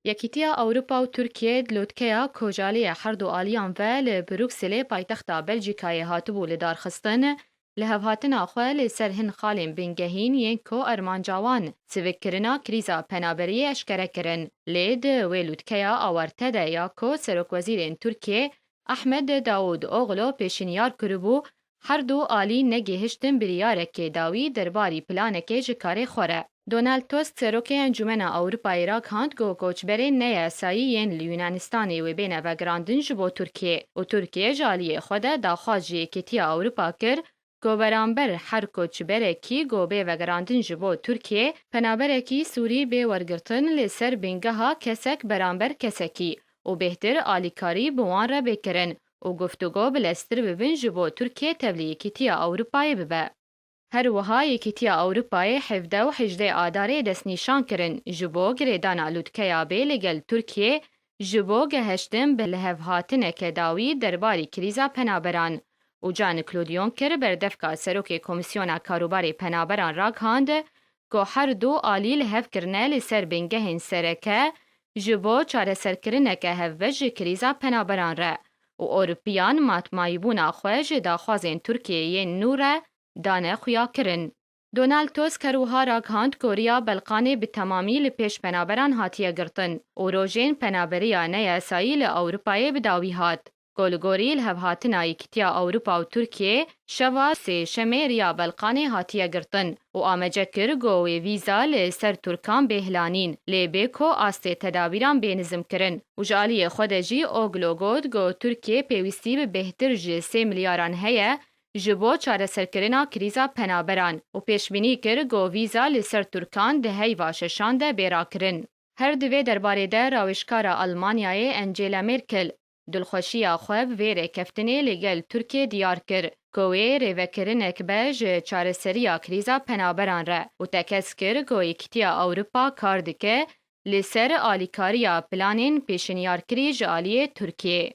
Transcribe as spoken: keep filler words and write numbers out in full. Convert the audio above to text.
Yekîtiya Ewropa û Tirkiye di lotkeya ku ji aliyê her du aliyan ve li Brukselê paytexta Belcîkayê hatibû lidarxistin, lihevhatina xwe li ser hin xalên bingehîn yên ku armanca wan sivikkirina krîza penaberiyê eşkere kirin. Lê di wê lûtkeya awarte de ya ku serokwezîrên Tirkiyê Ahmed Davutoglu pêşinyar kiribû, her du alî negihiştin biryarekê dawî derbarî planekê ji karê xwe re. Donald Tusk, serokê Encûmena Ewropayê ragihand ku koçberên neyasayî yên li Yunanistanê wê bêne vegerandin ji bo Tirkiyê û Tirkiye ji aliyê xwe de daxwaz ji Yekîtiya Ewropa kir ku beramber her koçberekî ku bê vegerandin ji bo Tirkiyê, penaberekî Sûrî bê wergirtin li ser bingeha kesek beramber kesekî û bêhtir alîkarî bi wan re bê kirin û guftûgo bileztir bibin ji bo Tirkiye tevlî Yekîtiya Ewropayê bibe. Her wiha Yekîtiya Ewropayê hevdeh û hejdeh Adarê destnîşan kirin ji bo girêdana lûtkeya bê li gel Tirkiyê ji bo geheştin bi lihevhatineke dawî derbarî krîza penaberan û Jean-Claude Juncker, berdevka serokê Komîsyona Karûbarê Penaberan ragihand ku her du alî li hev kirine li ser bingehên sereke ji bo çareserkirineke hevbeş ji krîza penaberan re û Ewropiyan matmayîbûna xwe ji daxwazên Tirkiyê yên nû re dane xuyakirin. Donald Tusk her wiha ragihand ku riya Belqanê bi temamî li pêş penaberan hatiye girtin û rojên penaberiya neyasayî li Ewropayê bi dawî hat. Ku li gorî lihevhatina Yekîtiya Ewropa û Tirkiyê, şeva Sêşemê riya Belqanê hatiye girtin û amece kir ku wê vîza li ser Tirkan bê hilanîn, lê bê ku astê tedabîran bê nizimkirin û ji aliyê xwe de jî Oglo got ku Tirkiye pêwîstî bi bêhtir ji sê milyaran heye ji bo çareserkirina krîza penaberan û pêşbînî kir ku vîza li ser Tirkan di heyva şeşan de bê rakirin. Her di vê derbarê de rawêjkara Almanyayê Angela Merkel dilxweşiya xwe bi vê rêkeftinê li gel Tirkiyê diyar kir ku wê rêvekirinek be ji çareseriya krîza penaberan re û tekez kir ku Yekîtiya Ewropa kar dike li ser alîkariya planên pêşinyarkirî ji aliyê Tirkiyê.